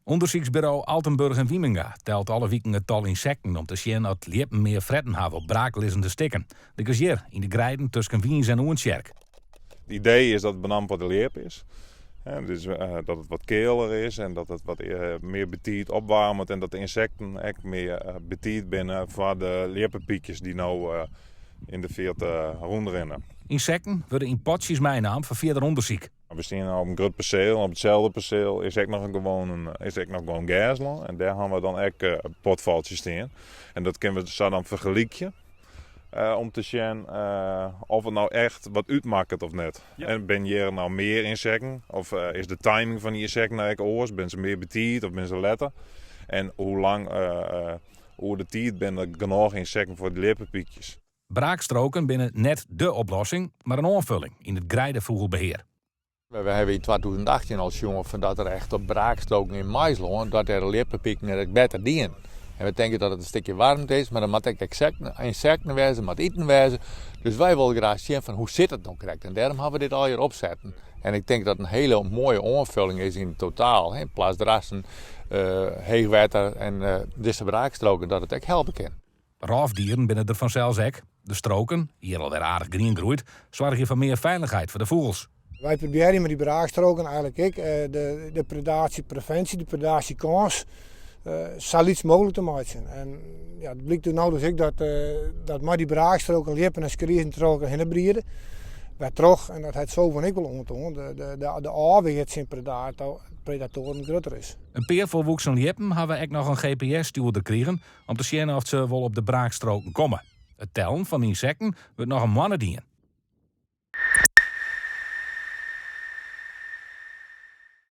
Undersyksburo Altenburg en Wymenga telt alle wiken it tal ynsekten om te sjen oft ljippen mear fretten hawwe op braaklizzende stikken. Lykas hjir, yn de greiden tusken Wyns en Oentsjerk. It idee is dat it benammen foar de ljip is. Dus dat it wat kealer is en dat it wat mear betiid opwaarmet en dat de ynsekten ek mear betiid binne foar de ljippepykjes dy't no yn de fierte rûnrinne. Ynsekten wurde yn potsjes meinaam foar fierder ûndersyk. We steane op in grut perseel en op itselde perseel is ek noch in gewoan, is ek noch gewoan gerslân en dêr hawwe we dan ek potfaltsjes stean. En dat kinne we sa dan fergelykje om te sjen oft it no echt wat útmakket of net. En binne hjir no mear ynsekten of is de timing fan dy ynsekten no ek oars? Binne se mear betiid of binne se letter? En hoe lang oer de tiid binne der genôch ynsekten foar de ljippepykjes? Braakstroken binne net dé oplossing, mar in oanfulling yn it greidefûgelbehear. We hawwe yn 2018 al sjoen fan dat der echt op braakstroken yn maislân dat der ljippepiken it better dienen. En we tinke dat it in stikje waarmte is, mar der moat ek ynsekten wêze, der moat iten wêze. Dus wy wolle graach sjen fan hoe sit it no krekt en dêrom hawwe we dit allegear opsetten. En ik tink dat it in hiele moaie oanfulling is yn it totaal, hè, plasdrassen, heech wetter en dizze braakstroken, dat it ek helpe kin. Rôfdieren binne der fansels ek. De stroken, hjir alwer aardich grien groeid, soargje foar mear feilichheid foar de fûgels. Wy probearje mei dy braakstroken eigenlik ek de predaasjeprevinsje, de predaasjekâns sa lyts mooglik te meitsjen. En ja, it blykt no dus ek dat mei dy braakstroken ljippen en skriezen troch elkoar hinne briede. Wêrtroch, en dat hat Sovon ek wol oantoand, de ôfwear tsjin predatoaren grutter is. In pear folwoeksen ljippen hawwe ek noch in GPS-stjoerder krigen om te sjen oft se wol op de braakstroken komme. It tellen fan ynsekten wurdt noch in moanne dien.